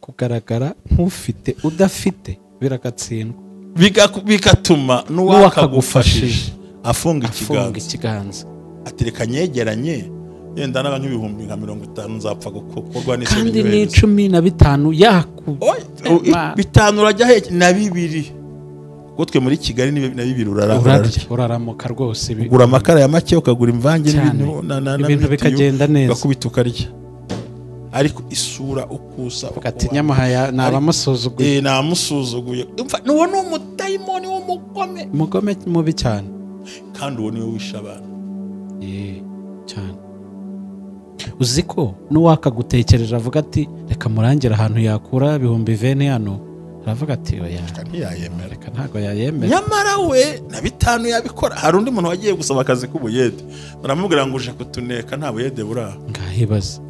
Kugaragara nk'ufite udafite biragatsindwa, bigatuma n'uwakagufashije afunga ikiganza atereka nyegeranye yenda naba nk'ibihumbi nka 50 nzapfa gukorwa n'isoni kandi ni 15 yaku bitanu urajya he na bibiri kuko twe muri Kigali ni na bibiri uraramuka rwose, ugura amakara ya make ukagura imvange n'ibintu ibintu bikagenda neza ugakubita ukarya, ariko isura ukusa ugati nyamahaya nabamusuzuguye namusuzuguye. Nuwo ni umudayimoni w'umugome, umugome mubi cyane, kandi uwo niwe wisha abantu cyane. Uzi ko n'uwakagutekereje avuga ati reka murangira ahantu yakura 20,000 hano, aravuga ati oya ntiyayemera, reka ntago yayemera, nyamara we na 5 yabikora. Hari undi muntu wagiye gusaba akazi k'ubuyede baramubwira ngo uje kutuneka nta buyede buraha, ngahibaza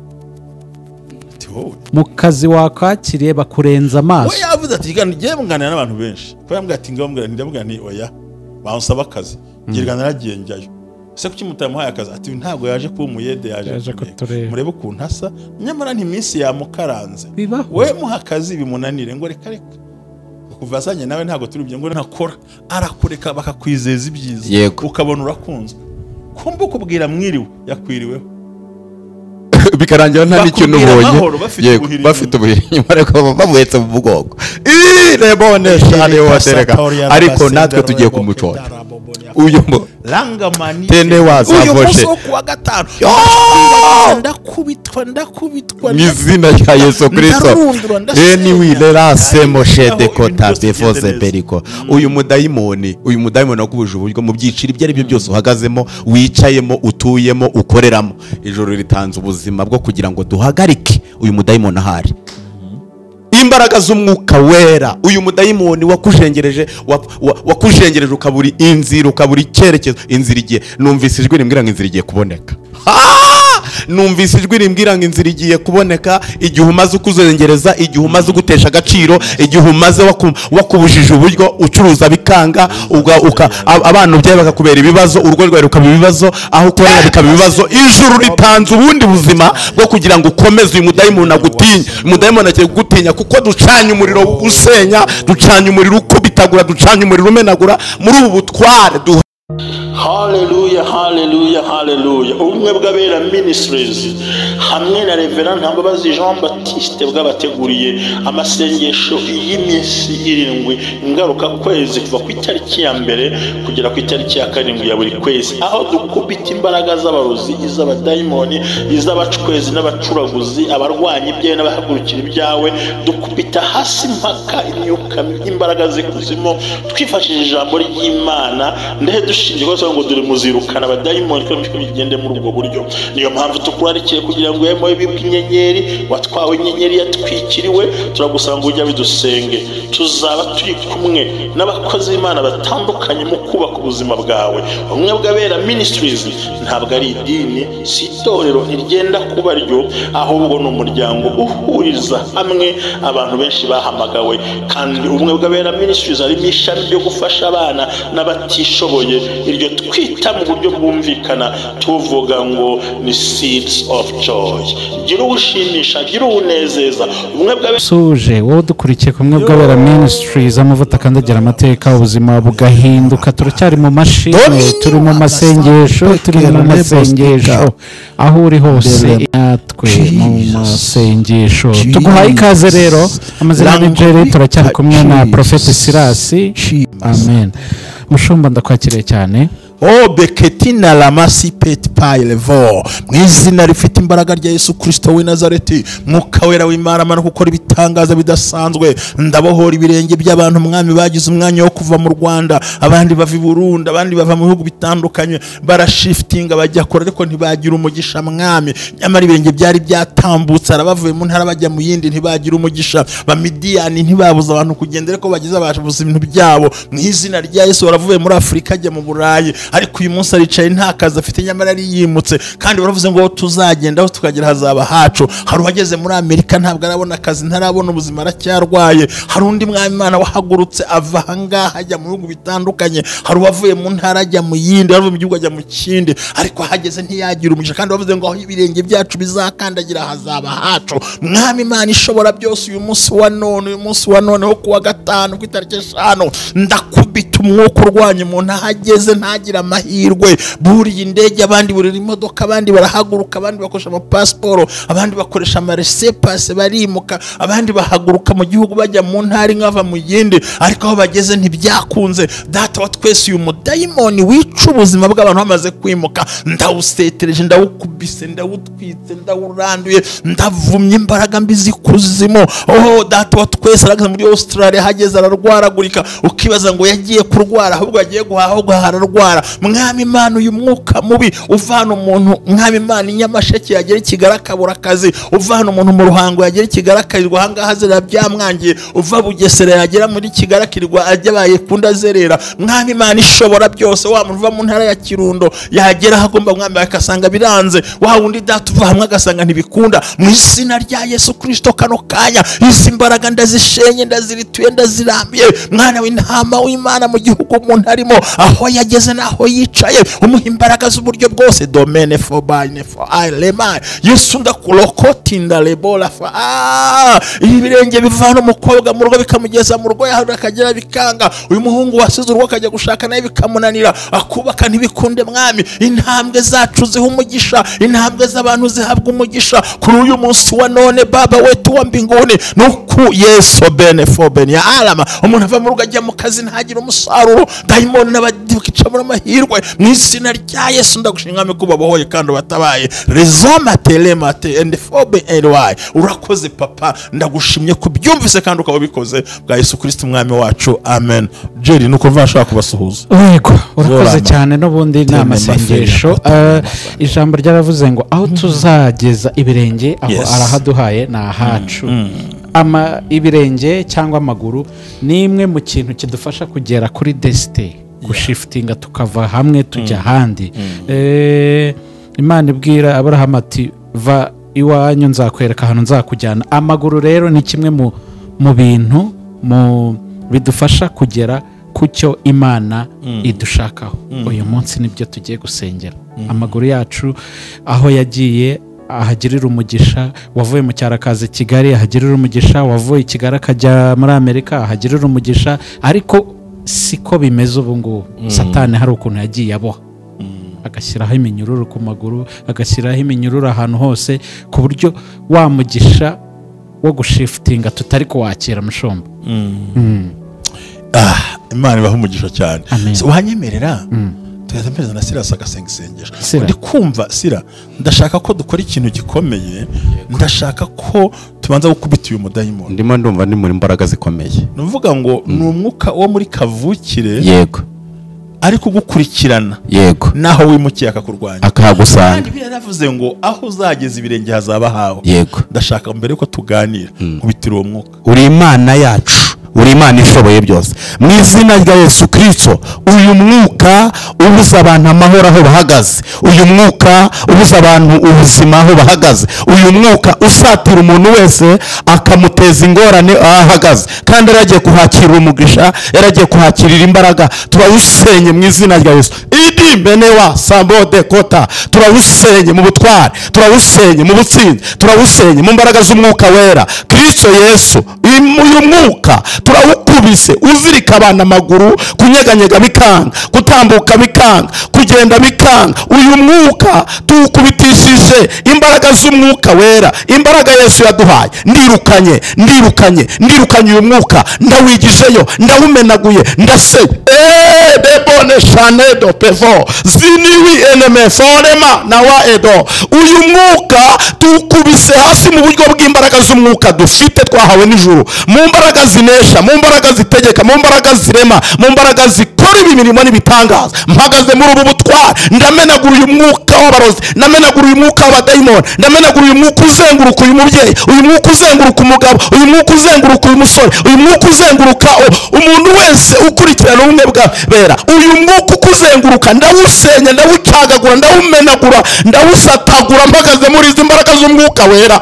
mu kazi wakwakiriye bakurenza amaso. We yavuze ati ngiye munganira n'abantu benshi, ko yambwira ati ngambwira ndamubwira nti oya bansaba akazi ngirwa naragiye njyayo. Ese kuki mutamuhaye akazi? Ati ntago yaje kuba umuyede, yaje kutureba murebe ukuntu asa, nyamara nti minsi yamukaranze. We muha akazi bimunanire ngo reka reka kuva azanye nawe ntago turi byo ngo ntakora, arakureka bakakwizeza ibyiza ukabona urakunzwe, kumbe ukubwira mwiriwe yakwiriweho bikarangira nta n'ikintu ubonye, yego bafite ubuhiri inyuma ariko bamuhetse mu mugongo rebone shane watereka, ariko natwe tugiye kumucora uyu tene wazavoshe ndakubitwa mu izina rya Yesu Kristo eni wilera semo shede kota defose periko. Uyu mudayimoni wakubuje uburyo mu byiciro ibyo ari byo byose uhagazemo, wicayemo, utuyemo, ukoreramo, ijoro ritanze ubuzima bwo kugira ngo duhagarike uyu mudayimoni ahari. Imbaraga z'umwuka wera, uyu mudayimoni wakujengereje wakujengereje ukaburi inzira, ukaburi icyerekezo, inzira igiye. Numvise ijwi rimbwira ngo inzira igiye kuboneka. Numvise ijwi rimbwira ngo inzira igiye kuboneka. Igihe umaze ukuzengereza, igihe umaze ugutesha agaciro, igihe umaze wakubujije uburyo ucuruza bikanga, abana ubyaye bakakubera ibibazo, urugo rwawe rukaba ibibazo, aho ukorera bikaba ibibazo, ijuru ritanze ubundi buzima bwo kugira ngo ukomeze uyu mudayimoni agutinye. Umudayimoni agiye kugutinya kuko ducanye umuriro usenya, ducanye umuriro ukubitagura, ducanye umuriro umenagura. Muri ubu butware Hallelujah, hallelujah, hallelujah. Ubumwe bw'Abera Ministries hamwe na Reverend Ntambabazi Jean Baptiste bwabateguriye amasengesho y'iminsi 7 ingaruka kwezi, kuva ku itariki ya 1 kugera ku itariki ya 7 ya buri kwezi, aho dukubita imbaraga z'abarozi, iz'abadayimoni, iz'abacwezi n'abacuraguzi, abarwanyi ibyawe n'abahagurukira ibyawe, dukubita hasi mpaka imyuka imbaraga z'ikuzimu, twifashishije ijambo ry'Imana ndehe dushingiye ngo dore muzirukana abadayimoni kandi bigende muri ubwo buryo. Niyo mpamvu tukurarikiye kugira ngo yemoye bibw'inyenyeri watwawe, inyenyeri yatwikiriwe, turagusanga ujya bidusenge. Tuzaba turi kumwe n'abakozi b'Imana batandukanye mu kubaka ubuzima bwawe. Ubumwe bw'Abera Ministries ntabwo ari idini, si itorero ntiryenda kuba ryo, ahubwo ni umuryango uhuriza hamwe abantu benshi bahamagawe. Kandi ubumwe bw'Abera Ministries harimo ishami ryo gufasha abana n'abatishoboye, iryo twita mu buryo bwumvikana tuvuga ngo ni Seeds of Joy. Gira uwushimisha, gira uwunezeza. Ubumwe bw'Abera suje wowe dukurikiye kumwe bw'Abera Ministries, amavuta kandagira amateka, ubuzima bugahinduka. Turacyari mu mashini, turi mu masengesho, turi mu masengesho aho uri hose natwe mu masengesho. Tuguhaye ikaze rero, amazina ni Jerry, turacyari kumwe na Prophet Sirasi. Amen. Mushumba ndakwakiriye cyane. O beketina lamasi pet pailevo, mu izina rifite imbaraga rya Yesu Kristo w'i Nazareti, mwuka wera w'Imana amara gukora ibitangaza bidasanzwe. Ndabohora ibirenge by'abantu mwami bagize umwanya wo kuva mu Rwanda, abandi bava i Burundi, abandi bava mu bihugu bitandukanye, barashiftinga bajya kora ariko ntibagira umugisha mwami. Nyamara ibirenge byari byatambutse, arabavuye mu ntara bajya mu yindi ntibagira umugisha. Bamidiyani ntibabuza abantu kugenda ariko bagize abasha ibintu byabo. Mu izina rya Yesu baravuye muri Afrika ajya mu Burayi, ariko uyu munsi aricaye Aricaye nta kazi afite, nyamara ari yimutse, kandi baravuze ngo tuzagenda aho tukagera hazaba hacu. Hari uwageze muri Amerika ntabwo arabona akazi, ntarabona ubuzima, aracyarwaye. Hari undi mwami Imana wahagurutse ava ahangaha ajya mu bihugu bitandukanye, hari uwavuye mu ntara ajya mu yindi, hari uwavuye mu gihugu ajya mu kindi, ariko ahageze ntiyagira umugisha, kandi bavuze ngo aho ibirenge byacu bizakandagira hazaba hacu. Mwami Imana ishobora byose, uyu munsi wa none, uyu munsi wa none wo kuwa gatanu ku itariki 5, ndakubita umwuka urwanya umuntu ahageze ntagira amahirwe. Buriye indege, abandi burira imodoka, abandi barahaguruka, abandi bakoresha amapasiporo, abandi bakoresha amaresepase barimuka, abandi bahaguruka mu gihugu bajya mu ntara imwe bava mu yindi, ariko aho bageze ntibyakunze. Data wa twese, uyu mudayimoni wica ubuzima bw'abantu bamaze kwimuka, ndawusetereje, ndawukubise, ndawutwitse, ndawuranduye, ndavumye imbaraga mbi z'ikuzimu. Oh data wa twese, aragaze muri Australia hageze ararwaragurika, ukibaza ngo yagiye kurwara, ahubwo yagiye guhaha, ahubwo ararwara. Mwami Imana, uyu mwuka mubi uvana umuntu, Mwami Imana, Inyamasheke yagera Kigali akabura akazi, uvana umuntu mu Ruhango yagera Kigali akarirwa ahangaha zera byamwangiye, uva Bugesera yagera muri Kigali akirirwa ajyabaye kunda zerera. Mwami Imana ishobora byose, wa muntu uva mu ntara ya Kirundo yagera agomba Mwami akasanga biranze, wa wundi data uva hamwe agasanga ntibikunda. Mu izina rya Yesu Kristo, kano kanya izi mbaraga ndazishenye, ndazirituye, ndazirambiye. Mwana w'intama w'Imana, mu gihugu umuntu arimo, aho yageze naho yicaye, umuha imbaraga z'uburyo bwose. Domene for by for I lema Yesu ndakulokotinda lebola fa ibirenge bivana umukobwa mu rugo bikamugeza mu rugo, yaho akagera bikanga. Uyu muhungu wasize urugo akajya gushaka naye bikamunanira, akubaka ntibikunde. Mwami, intambwe zacu ziha umugisha, intambwe z'abantu zihabwa umugisha kuri uyu munsi wa none. Baba wetu wa mbinguni, nuku Yesu bene for bene ya alama. Umuntu ava mu rugo ajya mu kazi ntagire umusaruro, dayimoni n'abadikica muri amahirwe. Mu izina rya Yesu ndagushimira Mwami ko babohoye kandi batabaye. Rezoma telemate and fobe ly. Urakoze papa, ndagushimye kubyumvise kandi ukaba ubikoze bwa Yesu Kristo Umwami wacu, amen. Jerry, nuko mvashaka kubasuhuza. Yego, urakoze cyane. N'ubundi ni amasengesho. Ijambo ryaravuze ngo aho tuzageza ibirenge aho arahaduhaye ni ahacu. Ama ibirenge cyangwa amaguru ni imwe mu kintu kidufasha kugera kuri destiny, gushiftinga tukava hamwe tujya ahandi. Imana ibwira Abraham ati va iwanyu nzakwereka ahantu nzakujyana. Amaguru rero ni kimwe mu bintu mu bidufasha kugera ku cyo Imana idushakaho. Uyu munsi nibyo tugiye gusengera. Amaguru yacu aho yagiye ahagirira umugisha, wavuye mu cyarakazi Kigali ahagirira umugisha, wavuye i Kigali akajya muri Amerika ahagirira umugisha, ariko siko bimeze ubu ngubu. Satani hari ukuntu yagiye aboha, agashyiraho iminyururu ku maguru, agashyiraho iminyururu ahantu hose, ku buryo wa mugisha wo gushiftinga tutari kuwakira. Mushumba, Imana ibaha umugisha cyane. Wanyemerera tugahita mpereza na Silas agasenga isengesho. Ndi kumva Sira, ndashaka ko dukora ikintu gikomeye, ndashaka ko tubanza gukubita uyu mudayimoni. Ndimo ndumva ndi muri imbaraga zikomeye. Nuvuga ngo ni umwuka wo muri kavukire, yego, ariko gukurikirana, yego, naho wimukiye akakurwanya, akahagusanga. Kandi biravuze ngo aho uzageza ibirenge hazaba hawe. Yego, ndashaka mbere ko tuganira nkubitira uwo mwuka. Uri Imana yacu, uri Imana ishoboye byose. Mu izina rya Yesu Kristo, uyu mwuka ubuza abantu amahoro aho bahagaze, uyu mwuka ubuza abantu ubuzima aho bahagaze, uyu mwuka usatira umuntu wese akamuteza ingorane aho ahagaze, kandi yaragiye kuhakira umugisha, yaragiye kuhakirira imbaraga, turawusenye mu izina rya Yesu. Idi mbenewa sambode kota, turawusenye mu butware, turawusenye mu butsinzi, turawusenye mu mbaraga z'umwuka wera Kristo Yesu. Uyu mwuka turawukubise, uzirika abana amaguru, kunyeganyega bikanga, gutambuka bikanga, kugenda bikanga. Uyu mwuka tuwukubitishije imbaraga z'umwuka wera, imbaraga Yesu yaduhaye. Ndirukanye, ndirukanye, ndirukanye uyu mwuka, ndawigijeyo, ndawumenaguye, ndase debone shanedo pevo ziniwi eneme forema na wa edo. Uyu mwuka tuwukubise hasi mu buryo bw'imbaraga z'umwuka dufite twahawe n'ijuru, mu mbaraga zinesha, mu mbaraga zitegeka, mu mbaraga zirema, mu mbaraga zikora imirimo n'ibitangaza. Mpagaze muri ubu butware, ndamenagura uyu mwuka w'abarozi, ndamenagura uyu mwuka w'abadayimoni, ndamenagura uyu mwuka uzenguruka uyu mubyeyi, uyu mwuka uzenguruka umugabo, uyu mwuka uzenguruka uyu musore, uyu mwuka uzenguruka umuntu wese ukurikirana ubumwe bwa Bera. Uyu mwuka ukuzenguruka ndawusenya, ndawucagagura, ndawumenagura, ndawusatagura, mpagaze muri izi mbaraga z'umwuka wera.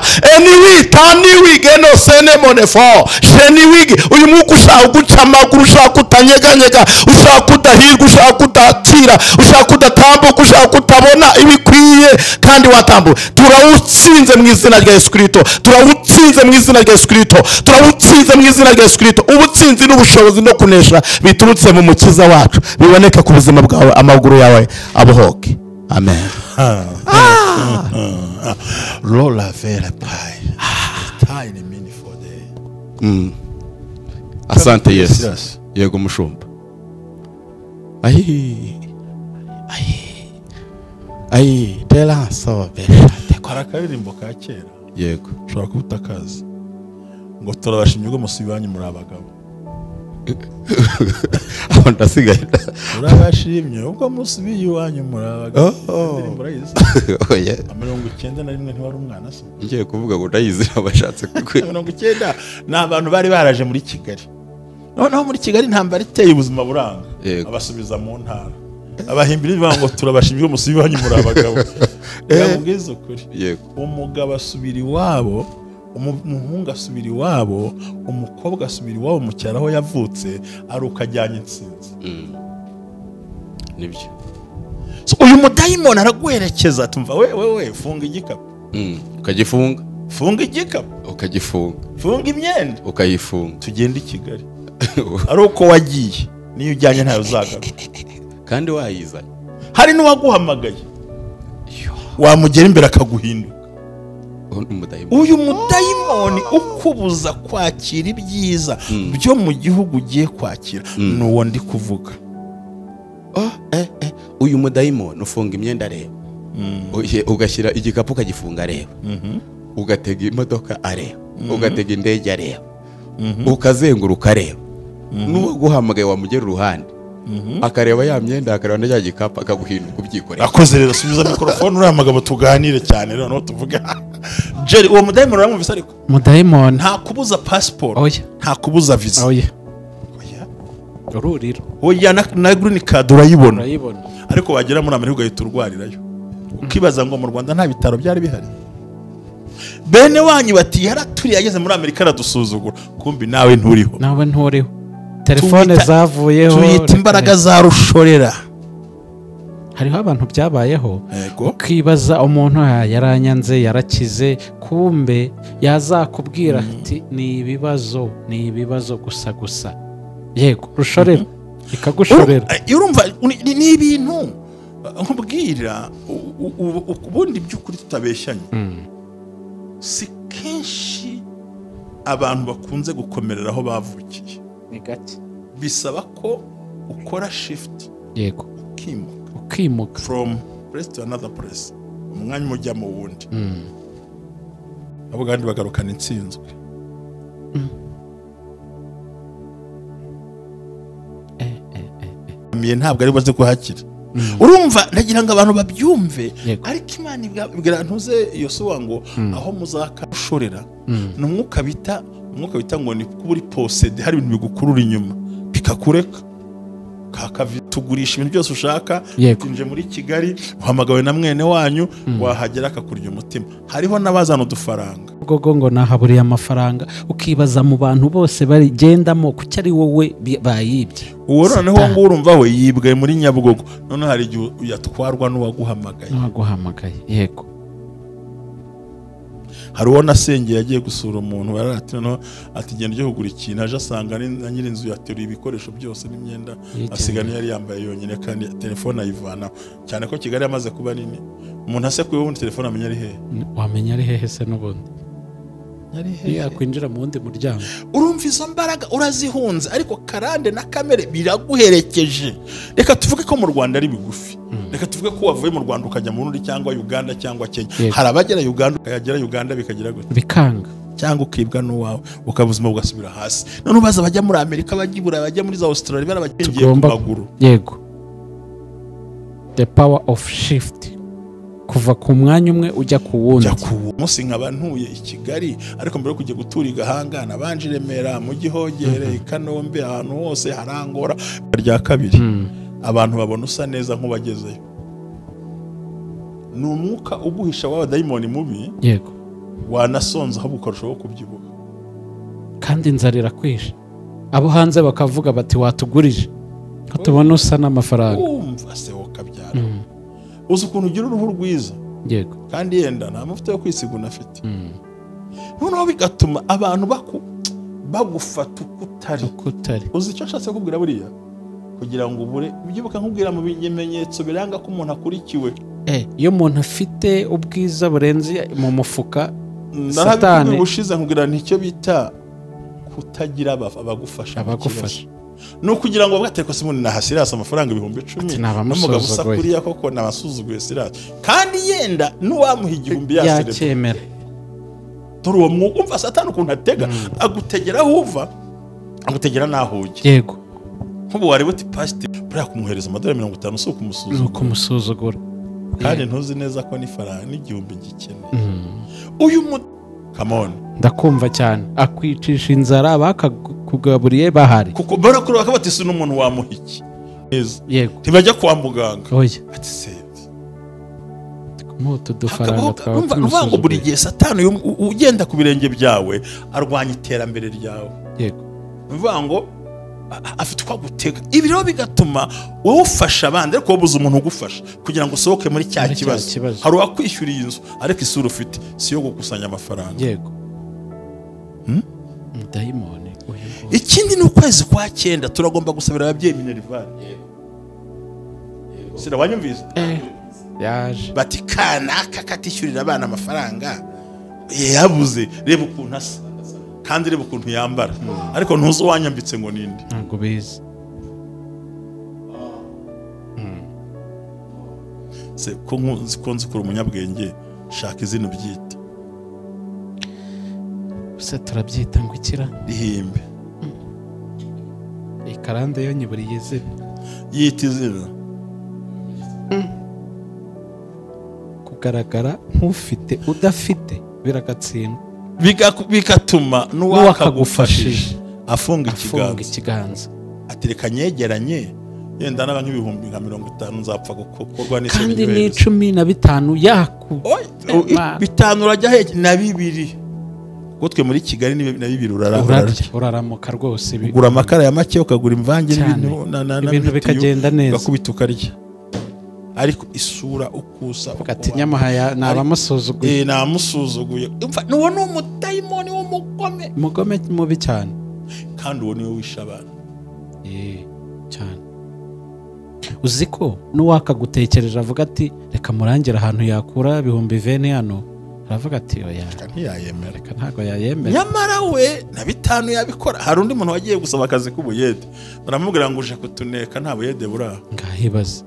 Uyu mwuka ushaka guca amaguru, ushaka kutanyeganyega, ushaka kudahirwa, ushaka kudatira, ushaka kudatambuka, ushaka kutabona ibikwiye kandi watambuka. Turawutsinze mu izina rya Yesu Kristo, turawutsinze mu izina rya Yesu Kristo, turawutsinze mu izina rya Yesu Kristo. Ubutsinzi n'ubushobozi no kunesha biturutse mu mukiza wacu biboneka ku buzima bwawe, amaguru yawe abohoke. Amen. Lola vera pai. Tiny mini for the. Asante Yesu. Yego mushumba. Ayi. Ayi. Ayi, tela sobe. Karakaririmbo ka kera. Yego. Ushobora kuba utakazi. Ngo turabashimye ubwo musibanyi muri abagabo. Aho ndasigaye. Turabashimye ubwo musubiye iwanyu muri abagabo. Indirimbo urayizi? Oya. 91 ntiwari umwana se? Ngiye kuvuga ngo ndayizi abashatse kukwe. 90 ni abantu bari baraje muri Kigali. Noneho muri Kigali intambara iteye ubuzima buranga. Abasubiza mu ntara. Abahimbiri bivuga ngo turabashimye ubwo musubiye iwanyu muri abagabo. Yabwiza ukuri. Yego. Umugabo asubira iwabo, umuhungu asubira iwabo, umukobwa asubira iwabo mu cyaro aho yavutse, ari ukajyanye intsinzi. Nibyo. So uyu mudayimoni araguherekeza tumva we funga igikapu. Ukagifunga. Funga igikapu. Ukagifunga. Funga imyenda. Ukayifunga. Tugende i Kigali. Ari uko wagiye niyo ujyanye ntayo uzagaruka. Kandi wayizanye. Hari n'uwaguhamagaye. Wamugera imbere akaguhinduka. Uyu mudayimoni ukubuza kwakira ibyiza byo mu gihugu ugiye kwakira nuwo ndi kuvuga. Uyu mudayimoni ufunga imyenda areba, ugashyira igikapu ukagifunga areba, ugatega imodoka areba, ugatega indege areba, ukazenguruka areba, n'uwaguhamagaye wamugera uruhande akareba ya myenda, akareba na cya gikapu, akaguhinduka ubyikorera. Akoze rero subiza mikrofone uriya mugabo tuganire cyane noneho tuvuge. Jerry, uwo mudayimoni uramwumvise ariko? Mudayimoni nta kubuza passport, nta kubuza visa. Oya. Ururiro. Oya, na green card urayibona. Ariko wagera muri Amerika ugahita urwarirayo. Ukibaza ngo mu Rwanda nta bitaro byari bihari. Bene wanyu bati yaraturiye ageze muri Amerika aradusuzugura. Kumbi nawe nturiho. Nawe nturiho. Telefone zavuyeho. Tuyita imbaraga za rushorera. Hariho abantu byabayeho ukibaza umuntu yaranyanze yarakize, kumbe yazakubwira ati ni ibibazo, ni ibibazo gusa gusa. Yego, rushorera ikagushorera. Urumva ni ibintu nkubwira ubundi by'ukuri tutabeshyanye. Si kenshi abantu bakunze gukomerera aho bavukiye. Ni gake. Bisaba ko ukora shift. Yego. Ukimuka. From place to another place. Umwanya ujya mu wundi. Abo kandi bagarukana intsinzwe. Ntabwo ari baze kuhakira. Urumva ndagira ngo abantu babyumve, ariko Imana ibwira ntuze Yosuwa ngo aho muzakashorera ni umwuka bita ngo ni kuba uri posede, hari ibintu bigukurura inyuma bikakureka tugurisha ibintu byose ushaka. Tinje muri Kigali uhamagawe na mwene wanyu, wahagera akakurya umutima. Hariho n'abazana udufaranga gogo ngo nahaburiye amafaranga, ukibaza mu bantu bose barigendamo kuki ari wowe bayibye. Uwo noneho ngo urumva we yibwe muri Nyabugogo, none hari igihe yatwarwa n'uwaguhamagaye. Yego. Hari uwo nasengeye yagiye gusura umuntu yarati no ati genda ujye kugura ikintu, aje asanga na nyiri inzu yateruye ibikoresho byose n'imyenda, asiga niyo yari yambaye yonyine kandi telefone ayivana. Cyane ko Kigali yamaze kuba nini, umuntu asekuye ubundi telefone amenya ari hehe. Wamenya ari hehe se n'ubundi yakwinjira mu wundi muryango. Urumva izo mbaraga urazihunze, ariko karande na kamere biraguherekeje. Reka tuvuge ko mu Rwanda ari bigufi. Reka tuvuge ko wavuye mu Rwanda ukajya mu Burundi cyangwa Uganda cyangwa Kenya. Hari abagera Uganda ukagera Uganda bikagira gute? Bikanga. Cyangwa ukibwa n'uwawe ukabuzima bugasubira hasi. None ubaza bajya muri Amerika, bajya i Burayi, bajya muri za Australia, barabagiye ku maguru. Yego. The power of shift. Kuva ku mwanya umwe ujya ku wundi. Munsi nkaba ntuye i Kigali, ariko mbere yo kujya gutura i Gahanga nabanje i Remera, mu Gihogere, i Kanombe, ahantu hose harangora. Rya kabiri abantu babona usa neza nk'ubagezeyo. Ni umwuka uguhisha w'abadayimoni mubi. Yego. Wanasonza ahubwo ukarushaho kubyibuha. Kandi inzara irakwishe. Abo hanze bakavuga bati watugurije ko tubona usa n'amafaranga. Umva se wokabyara. Uzi ukuntu ugira uruhu rwiza. Yego. Kandi yenda nta mavuta yo kwisiga unafite. Noneho bigatuma abantu bagufata uko utari. Uzi icyo nshatse kukubwira buriya? Kugira ngo ubure, ubyibuka nkubwira mu bimenyetso biranga ko umuntu akurikiwe. Iyo umuntu afite ubwiza burenze mu mufuka, Satani ubushize nkubwira nticyo bita kutagira abagufasha. No kugira ngo bagateko se umuntu nahasirasa amafaranga 10,000 n'umugabo usa kuriya koko nabasuzuguye sirasa, kandi yenda n'uwamuha 1000 yacyemera. Dore uwo mwuka umva Satani ukuntu atega, agutegera aho uva, agutegera naho ujya. Yego. Nk'ubu wareba uti pasiteri buriya kumuhereza amadolari 50 si ukumusuzugura. Ukumusuzugura. Kandi ntuzi neza ko n'ifaranga n'igihumbi gikeneye. Uyu come on. Ndakumva cyane. Akwicisha inzara bakakugaburiye bahari. Kuko barakuru bakabati si n'umuntu wamuha iki. Yego. Ntibajya kwa muganga. Oya. Ati se. Mutu dufaranga twawe. Umva ngo buri gihe Satani ugenda ku birenge byawe arwanya iterambere ryawe. Yego. Umva ngo afite uko agutega. Ibi rero bigatuma wowe ufasha abandi ariko wobuza umuntu ugufasha kugira ngo usohoke muri cya kibazo. Hari uwakwishyuriye inzu ariko isura ufite si yo gukusanya amafaranga. Yego. Dayimoni. Ikindi ni ukwezi kwa 9 turagomba gusabira ababyeyi minerval. Yego. Sira wanyumvise? Yaje. Bati kanaka katishyurira abana amafaranga. Yabuze reba ukuntu asa. Kandi reba ukuntu yambara. Ariko ntuzi wanyambitse ngo ninde. Ntabwo bizi. Se ko nzi ko umunyabwenge shaka izina ubyita. Se turabyita ngo ikira rihimbe. Ikarande yo nyiburiye izina. Yita izina. Kugaragara nk'ufite udafite biragatsindwa. Bigatuma n'uwakagufashije afunga ikiganza. Atereka nyegeranye yenda naba nk'ibihumbi nka 50 nzapfa gukorwa n'isoni. Kandi ni 15 yaku. 5 urajya he na 2. Kuko twe muri Kigali ni na 2 uraramuka rwose. Ugura amakara ya make ukagura imvange n'ibintu ibintu bikagenda neza. Ugakubita ukarya. Ariko isura ukusa ati nyamahaya nabamusuzuguye. Namusuzuguye. Umva nuwo ni umudayimoni w'umugome. Mugome mubi cyane. Kandi uwo niwe wisha abantu. Cyane. Uzi ko n'uwakagutekereje avuga ati reka murangira ahantu yakura 20,000 hano, aravuga ati oya ntiyayemera. Reka ntago yayemera. Nyamara we na 5 yabikora. Hari undi muntu wagiye gusaba akazi k'ubuyede, baramubwira ngo uje kutuneka nta buyede buraho. Ngahibaza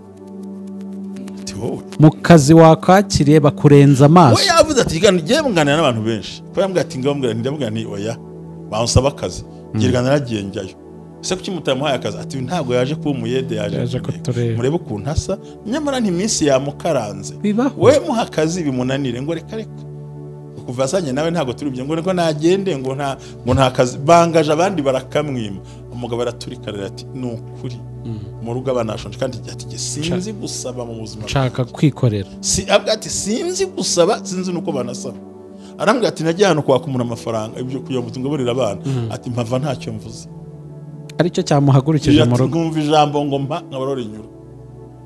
mu kazi wakwakiriye bakurenza amaso. We yavuze ati ngiye munganira n'abantu benshi. Ko yambwira ati ngambwira ndamubwira nti oya bansaba akazi. Ngirwa naragiye njyayo. Ese kuki mutamuhaye akazi? Ati ntabwo yaje kuba umuyede, yaje kutureba. Murebe ukuntu asa nyamara nti iminsi yamukaranze. We muha akazi bimunanire ngo reka reka. Kuva azanye nawe ntabwo turubye ngo niko nagende ngo nta kazi bangaje abandi barakamwima. Umugabo araturikarira ati ni ukuri. Mu rugo abana bashonje kandi ati sinzi gusaba mu buzima. Nshaka kwikorera. Si avuga ati sinzi gusaba sinzi nuko banasaba. Arambwira ati nagiye hano kwaka umuntu amafaranga ibyo kugira ngo tungaburire abana. Ati mpava ntacyo mvuze. Aricyo cyamuhagurukije mu rugo. Ngumva ijambo ngo mpa nkabarora inyura.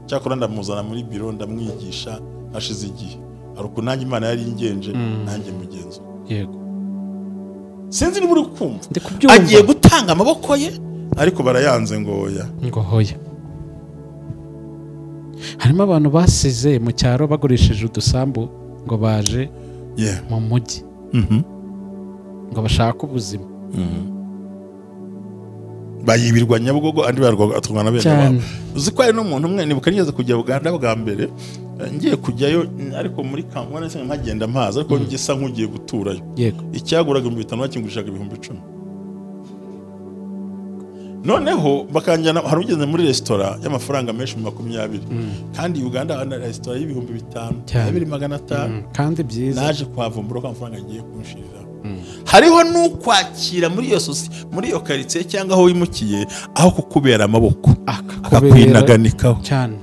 Cyakora ndamuzana muri biro ndamwigisha hashize igihe. Aruko nanjye Imana yari ingenje nanjye mugenzo. Yego. Sinzi niba uri kumva. Agiye gutanga amaboko ye ariko barayanze ngo oya. Ngo hoya. Harimo abantu basize mu cyaro bagurishije udusambu ngo baje mu mujyi. Ngo bashaka ubuzima. Bayibirwa Nyabugogo andi barwa na bene wabo. Uzi ko ari n'umuntu umwe nibuka nigeze kujya Uganda bwa mbere ngiye kujyayo ariko muri Kampala nse nkagenda mpaza ariko ngisa nkugiye guturayo. Icyaguraga 5,000 bakingurishaga 10,000. Noneho bakanjyana, hari ugeze muri resitora y'amafaranga menshi mu 20, kandi Uganda hari resitora y'5,000, 2,500, kandi byiza. Naje kuhavumbura ko amafaranga agiye kunshirira. Hariho n'ukwakira muri iyo sosi, muri iyo quartier cyangwa aho wimukiye, aho kukubera amaboko akakwinaganikaho cyane.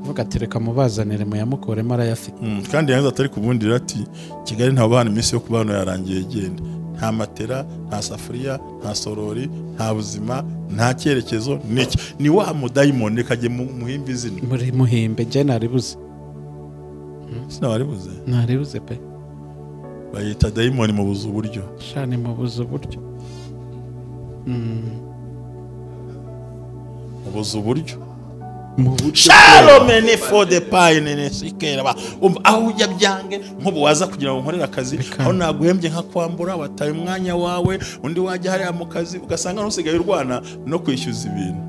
Vuga ati reka mubazanire muyamukuremo arayafite. Kandi yanze atari kubundira ati Kigali nta bana iminsi yo kubana yarangiye genda. Nta matera, nta safuriya, nta sorori, nta buzima, nta cyerekezo, niki. Ni wa mudayimoni kajye muhimbe izina. Muri muhimbe je naribuze. Sinabaribuze. Naribuze pe. Bayita dayimoni mu buzu buryo. Shane mu buzu buryo. Mu buzu buryo. Shalom for the pine ne sikera ba aho ujya byange nkubu waza kugira ngo nkorera akazi aho naguhembye nka kwambura wataye umwanya wawe undi wajya hariya mu kazi ugasanga ntusigaye urwana no kwishyuza ibintu.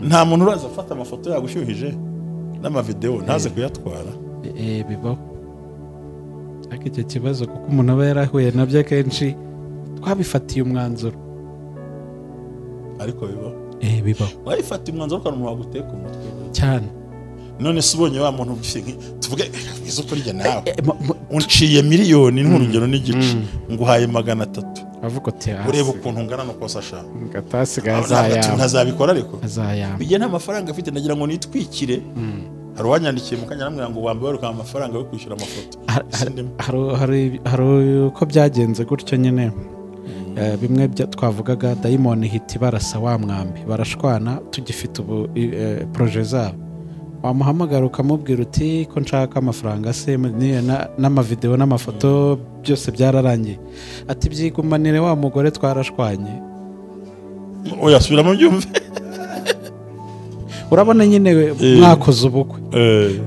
Nta muntu uraza afata amafoto yagushyuhije n'amavideo ntaze kuyatwara. Bibaho. Ariko icyo kibazo kuko umuntu aba yarahuye nabyo kenshi twabifatiye umwanzuro. Ariko bibaho. Bibaho. Wayifata umwanzuro kandi umuntu waguteka umutwe cyane. None se ubonye wa muntu tuvuge izo kurya nawe unciye miliyoni n'urugero n'igice nguhaye 300 avuga ati ureba ukuntu ngana no kosa ashaka ngatasigaye azayama ntazabikora ariko azayama bigiye nta mafaranga afite nagira ngo nitwikire. Hari uwanyandikiye mu kanya aramubwira ngo wambaye uruka amafaranga yo kwishyura amafoto. Hari uko byagenze gutyo nyine. Bimwe twavugaga dayimoni hiti barasa wa mwambi barashwana tugifite ubu projet zabo. Wamuhamagara ukamubwira uti ko nshaka amafaranga se n'amavideo n'amafoto byose byararangiye, ati byigumanire wa mugore twarashwanye. Oya subira mu byumve. Urabona nyine mwakoze ubukwe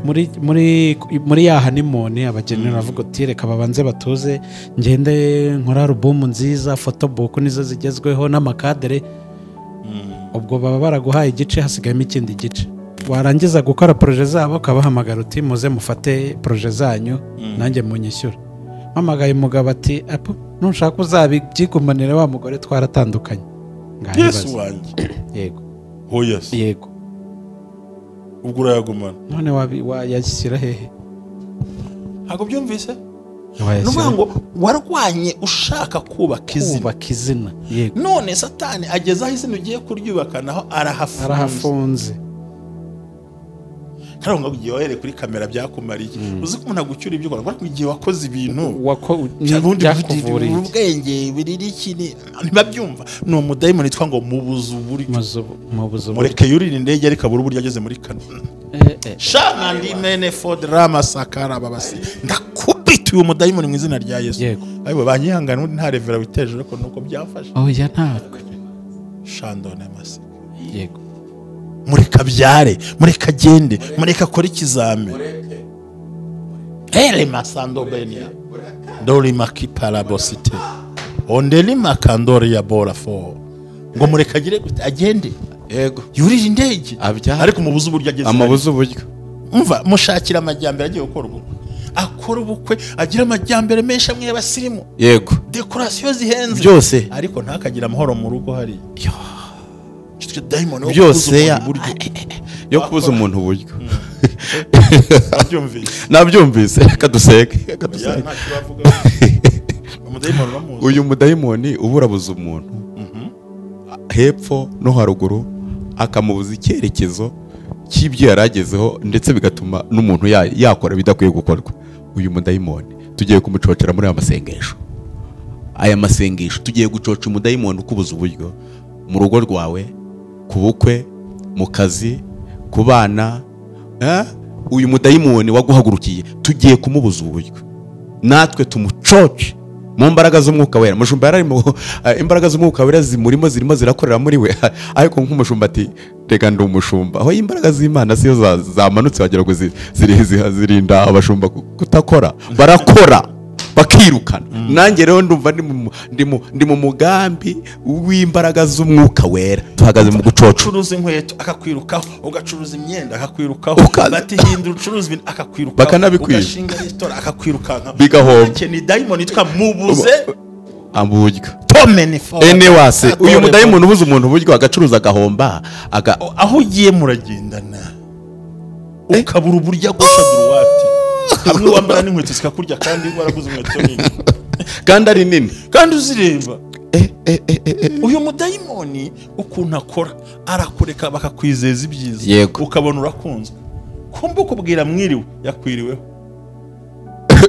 muri muri muri ya honeymoon abageni baravuga uti reka babanze batuze ngende nkora album nziza, photobook nizo zigezweho n'amakadere. Ubwo baba baraguhaye igice hasigayemo ikindi gice. Warangiza gukora projet zabo kabahamagara uti muze mufate projet zanyu nanjye munyishyura. Mpamagaye umugabo ati apo ntushaka uzabibyigumanire wa mugore twaratandukanye. Yesu wanjye. Yego. Oh yes. Yego. Ubwo urayagumana. None wayashyira hehe? Ntabwo byumvise? Nuvuga ngo warwanye ushaka kubaka izina. Kubaka izina. Yego. None Satani ageze aho izina ugiye kuryubaka naho arahafunze. Arahafunze. Kandi ngo ugiye wahere kuri kamera byakumariye. Uzi ko umuntu agucyura ibyo ukora ngo igihe wakoze ibintu byakuvuriye ubwenge biriri kini ntibabyumva. Ni umudayimoni yitwa ngo mubuze uburyo. Mubuze uburyo. Mureke yurira indege ariko abura uburyo ageze muri kano. Shana ndi mene for drama sakara babasi. Ndakubita uyu mudayimoni mu izina rya Yesu. Ayiwe banyihangana undi nta revera witeje ariko nuko byafashe. Oya ntabwo. Shandone masi. Yego. Mureka byare, mureka agende, mureka akore ikizame. Hele masando benia. Dori makiparabosite. Ondeli makandori ya bora fo. Ngo mureka agire gute agende. Yego. Yurira indege. Ariko mubuze uburyo ageze. Amabuze uburyo. Umva mushakira amajyambere agiye gukora ubukwe. Akora ubukwe agira amajyambere menshi amwe y'abasirimu. Yego. Decoration zihenze. Byose. Ariko ntakagira amahoro mu rugo hari. Byose yo kubuza umuntu uburyo. Nabyumvise reka duseke. Uyu mudayimoni uburabuza umuntu hepfo no haruguru akamubuza icyerekezo cy'ibyo yaragezeho ndetse bigatuma n'umuntu yakora bidakwiye gukorwa. Uyu mudayimoni tugiye kumucocera muri aya masengesho. Aya masengesho tugiye gucoca umudayimoni ukubuza uburyo mu rugo rwawe, ku bukwe, mu kazi, ku bana. Uyu mudayimoni waguhagurukiye tugiye kumubuza uburyo natwe tumucoce mu mbaraga z'umwuka wera. Mushumba yararimo imbaraga z'umwuka wera zimurimo zirimo zirakorera muri we, ariko nk'umushumba ati reka ndi umushumba. Aho imbaraga z'Imana siyo zamanutse wagira ngo zirinda abashumba kutakora, barakora bakirukana. Nanjye rero ndumva ndi mu mugambi w'imbaraga z'umwuka wera. Tuhagaze mu gucoca. Ucuruza inkweto akakwirukaho, ugacuruza imyenda akakwirukaho, batihindura ucuruza ibintu akakwirukaho, ugashinga resitora akakwirukanka, bigahomba. Ni dayimoni yitwa mubuze Uburyo ene wase uyu mudayimoni ubuze umuntu uburyo agacuruza agahomba aho ugiye muragendana ukabura uburyo agosha droite hamwe wambara n'inkweto zikakurya kandi waraguze inkweto nini kandi ari nini kandi uzireba. Uyu mudayimoni ukuntu akora, arakureka bakakwizeza ibyiza, ukabona urakunzwe, kumbe ukubwira mwiriwe yakwiriweho,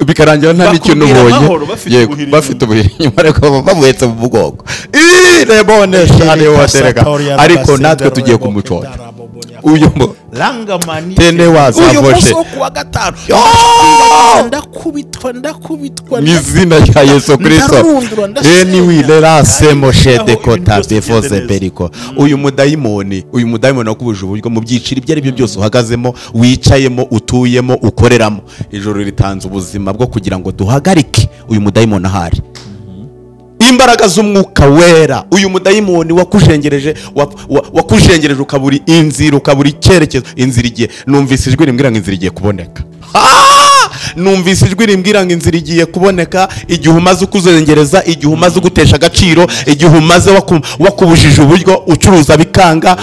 bikarangira nta n'ikintu Bakubwira ubonye. amahoro, bafite ubuhiri Bafite ubuhiri inyuma, ariko babuhetse mu mugongo. Rebone shane watereka, ariko natwe tugiye kumucoca uyu Langamani Tene wazavoshe. Uyu munsi wo kuwa gatanu ndakubitwa, ndakubitwa Mu izina rya Yesu Kristo. Ndarundura, ndasenya. Anyway, rera semo shede Aho ibintu kota byose befoze bigende neza. periko. Uyu mudayimoni wakubuje uburyo mu byiciro ibyo ari byo byose uhagazemo, wicayemo, utuyemo, ukoreramo, ijoro ritanze ubuzima bwo kugira ngo duhagarike uyu mudayimoni ahari imbaraga z'umwuka wera. Uyu mudayimoni wakujengereje, wakujengereje ukabura inzira, ukabura icyerekezo. Inzira igiye, numvise ijwi rimbwira ngo inzira igiye kuboneka. Ah! Numvise ijwi rimbwira ngo inzira igiye kuboneka. Igihe umaze ukuzengereza, igihe umaze ugutesha agaciro, igihe umaze wakubujije uburyo, ucuruza bikanga,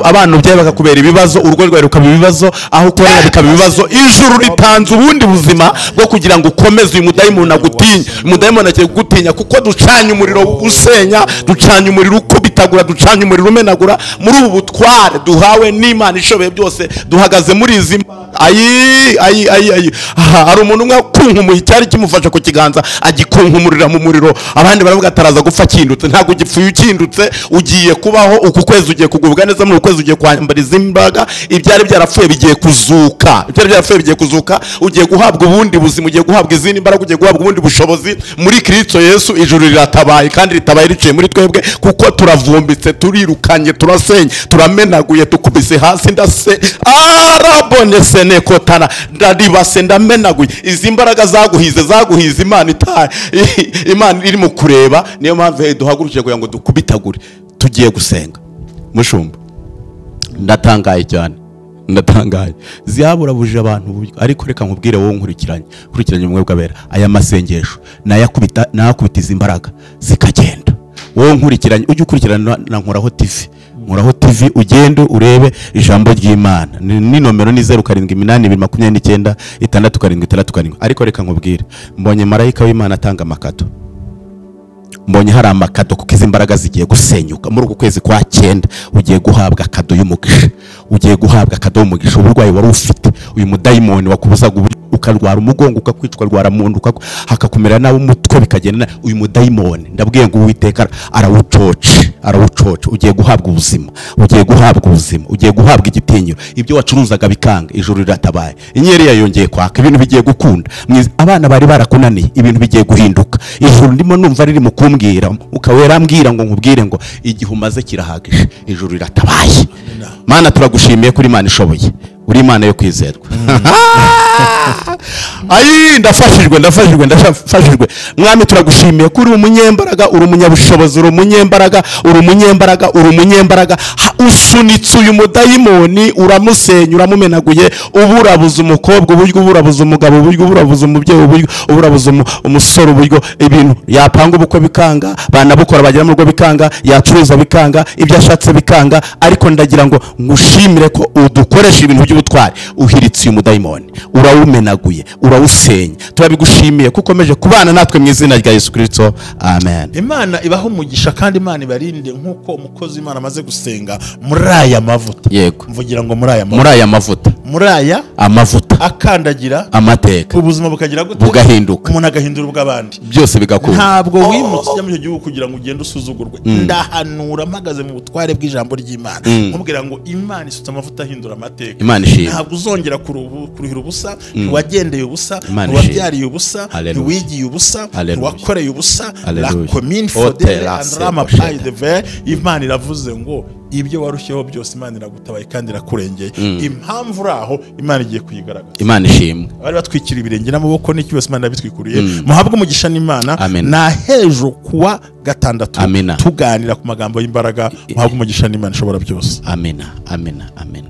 abana ubyaye bakakubera ibibazo, urugo rwawe rukaba ibibazo, aho ukorera bikaba ibibazo, ijuru ritanze ubundi buzima bwo kugira ngo ukomeze uyu mudayimoni agutinye. Umudayimoni agiye kugutinya kuko ducanye umuriro usenya, ducanye umuriro ukubitagura, ducanye umuriro umenagura. Muri ubu butware duhawe n'Imana ishoboye byose, duhagaze muri izi mbaraga. Ayi ayi ayi ayi! Aha, hari umuntu umwe wakunkumuye icyari kimufashe ku kiganza, agikunkumurira mu muriro. Abandi baravuga ataraza gupfa akindutse. Ntabwo ugipfuye ukindutse, ugiye kubaho. Uku kwezi ugiye kugubwa neza, muri uku kwezi ugiye kwambara izi mbaraga. Ibyari byarapfuye bigiye kuzuka, ibyari byarapfuye bigiye kuzuka. Ugiye guhabwa ubundi buzima, ugiye guhabwa izindi mbaraga, ugiye guhabwa ubundi bushobozi muri Kristo Yesu. Ijuru riratabaye kandi ritabaye riciye muri twebwe, kuko turavumbitse, turirukanye, turasenye, turamenaguye, tukubise hasi. Ndase arabone senekotana, ndaribase, ndamenaguye izi mbaraga zaguhize, zaguhize Imana itaye, Imana iri mu kureba. Niyo mpamvu duhagurukije kugira ngo dukubitagure. Tugiye gusenga. Mushumba, ndatangaye cyane, ndatangaye. Ziyaburabujije abantu uburyo, ariko reka nkubwire wowe nkurikiranye, nkurikiranye ubumwe bw'abera, aya masengesho nayakubita, nayakubita izi mbaraga zikagenda. Wowe nkurikiranye, ujye ukurikirana na Nkoraho TV, Nkoraho TV, ugende urebe ijambo ry'Imana. Ni nomero ni 0782296767. Ariko reka nkubwire, mbonye marayika w'Imana atanga amakado, mbonye hari amakado, kuko izi mbaraga zigiye gusenyuka. Muri uku kwezi kwa cyenda ugiye guhabwa kado y'umugisha, ugiye guhabwa kado y'umugisha. Uburwayi wari ufite, uyu mudayimoni wakubuzaga uburyo, ukarwara umugongo ukakwica, ukarwara mu nda hakakumera nabi, umutwe bikagenda nabi, uyu mudayimoni ndabwiye ngo Uwiteka arawucoce, arawucoce. Ugiye guhabwa ubuzima, ugiye guhabwa ubuzima, ugiye guhabwa igitinyiro. Ibyo wacuruzaga bikanga, ijuru riratabaye, inyeri yayongeye kwaka, ibintu bigiye gukunda. Abana bari barakunaniye, ibintu bigiye guhinduka. Ijuru ndimo numva riri mu kumbwira, ukaba yarambwira ngo nkubwire ngo igihe umaze kirahagije, ijuru riratabaye. Mana, turagushimiye kuri Imana ishoboye, uri Imana yo kwizerwa. Ayi, ndafashijwe, ndafashijwe, ndafashijwe. Mwami, turagushimiye ko uri umunyembaraga, uri umunyabushobozi, uri umunyembaraga, uri umunyembaraga, uri umunyembaraga. Usunitse uyu mudayimoni, uramusenya, uramumenaguye. Uburabuza umukobwa uburyo, uburabuza umugabo uburyo, uburabuza umubyeyi uburyo, uburabuza umusore uburyo, ibintu yapanga ubukwe bikanga, banabukora bagera mu rugo bikanga, yacuruza bikanga, ibyo ashatse bikanga. Ariko ndagira ngo ngushimire ko udukoresha ibintu by'ubutwari. Uhiritse uyu mudayimoni, urawumenaguye, urawusenya. Turabigushimiye kuko ukomeje kubana natwe, mu izina rya Yesu Kristo, amen. Imana ibaho umugisha kandi Imana ibarinde. Nk'uko umukozi w'Imana amaze gusenga muri aya mavuta, mvugira ngo muri aya mavuta, Muri aya mavuta, muri aya amavuta akandagira amateka, ubuzima bukagira gute? Bugahinduka. Umuntu agahindura ubw'abandi. Byose bigakunda. Ntabwo wimutse ujya muri icyo gihugu kugira ngo ugende usuzugurwe. Ndahanura mpagaze mu butware bw'ijambo ry'Imana, nkubwira ngo Imana isutse amavuta ahindura amateka. Imana ishimwe. Ntabwo uzongera kuruhira ubusa. Ntiwagendeye ubusa, Imana ntiwabyariye ubusa, Hallelujah. ntiwigiye ubusa, Hallelujah. ntiwakoreye ubusa. La Hallelujah. commune fodere Otera andrama se paille de ver. Imana iravuze ngo ibyo warushyeho byose, Imana iragutabaye kandi irakurengeye. Impamvu uri aho, Imana igiye kuyigaragaza. Imana ishimwe. Abari batwikira ibirenge n'amaboko n'iki byose, Imana yabitwikuriye. Muhabwe umugisha n'Imana. Amen. Na hejo kuwa gatandatu Amina. tuganira ku magambo y'imbaraga. Muhabwe umugisha n'Imana ishobora byose. Amena, amena, amena.